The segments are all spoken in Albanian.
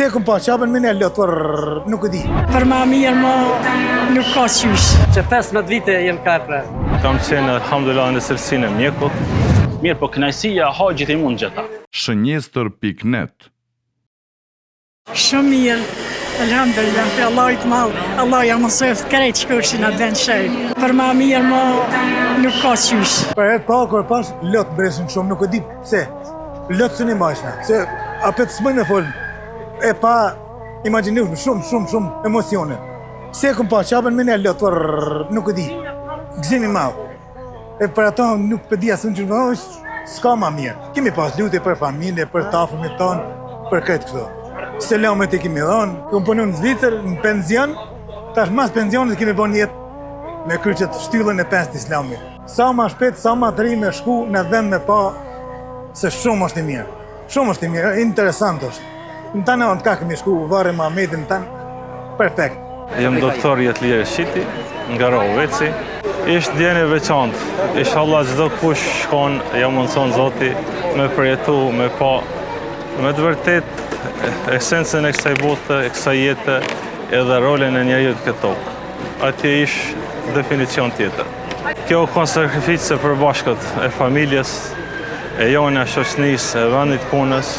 Si e kom pa Qabën me një lot, nuk e di. Për ma mirë mo nuk ka qysh. Që 15 vite jem ka e pres. Kam qenë alhamdulillah në cilësinë e mjekut. Mirë, po kënaqësia e haxhit i mund gjitha. Shënjestër pikë net. Shumë mirë. Elhamdulillah, prej Allahit madh, Allah ja mundësoftë krejt shkofshin n'atë vend shejt. Për ma mirë mo nuk ka qysh. Për herë parë kur e pash lot mbresin shumë, nuk e di pse. Lot s'un i mbajshna, se apet s'muj me fol. E pa imagjinueshme, shumë, shumë, shumë emocione. Si e kom pa Qabën me një lot, nuk e di. Gëzim i madh. E për ato nuk po di as unë që më s'ka ma mirë. Kemi pas lutje për familje, për të afërmit tonë, për këtë këto. Selamet i kemi dhonë, kom punu në Zvicër, në penzion, tash mas penzionit kemi bo nijet me kry qët shtyllën e pestë islamit. Sa ma shpejt, sa ma të ri me shku në vend me pa se shumë është i mirë. Shumë është i mirë, interesant është. Në tanë anët ka kemi shku, varri Muhammedin, në tanë, perfekt. Jam doktor Jetlir Shiti, nga Rahoveci. Ishte ndjenjë e veçantë. Inshallah çdokush shkon, ja mundëson Zoti me përjetu, me pa me të vërtet esencën e kësaj bote, e kësaj jete, edhe rolin e njeriut këtë tokë. Atje ish definicion tjetër. Kjo ka sakrificë e përbashkët e familjes, e jona, shoqnisë, e vendit punës,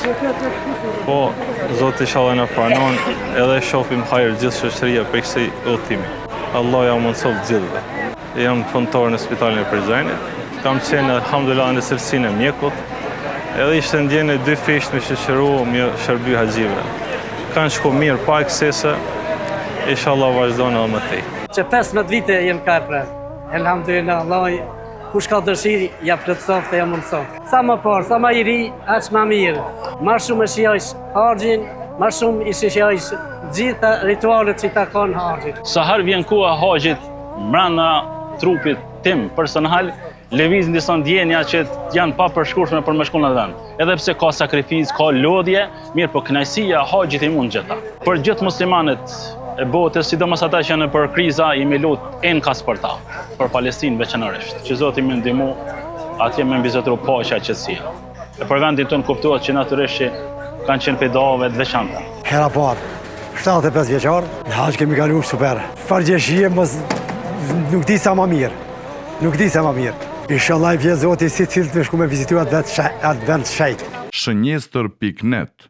po Zoti inshallah na pranon edhe shofim hajër gjithë shoqëria prej kësaj udhëtimi. Allah ja mundësoftë gjithëve. Jam punëtor në spitalin e Prizrenit, kam qenë alhamdulillah në cilësinë e mjekut, edhe ishte ndjenjë e dyfishtë me shoqëru, me shërby haxhive. Kanë shku mirë pa eksese, inshallah vazhdon edhe më tej. Që 15 vite jem ka e pres. Elhamdulillah, Allah, kush ka dëshirë, ja plotësoftë, ja mundësoftë. Sa më parë, sa më i ri, aq më mirë. Ma shumë e shijojsh haxhin, ma shumë i shijojsh gjitha ritualet që i takon haxhit. Sa herë vjen koha e haxhit mbrenda trupit tim personal, lëvizin disa ndjenja që janë papërshkrueshme për me shku në vend. Edhe pse ka sakrificë, ka lodhje, mirë po kënaqësia e haxhit i mund gjitha. Për gjithë muslimanët e botës, sidomos ata që janë nëpër kriza, jemi lut enkas për ta, për Palestinë veçanërisht. Që Zoti me ndihmu atje me mbizotru paqja e qetësia. E për vendin tonë kuptohet që natyrisht që kanë qenë prej duave të veçanta. Hera parë, 75 vjeçar, në haxh kemi kalu super. Çfarë ndjesie, mos, nuk di sa ma mirë. Nuk di sa ma mirë. Inshallah i vjen Zoti secilit me shku me vizitu atë vend atë vend shejt. Shënjestër pikë net.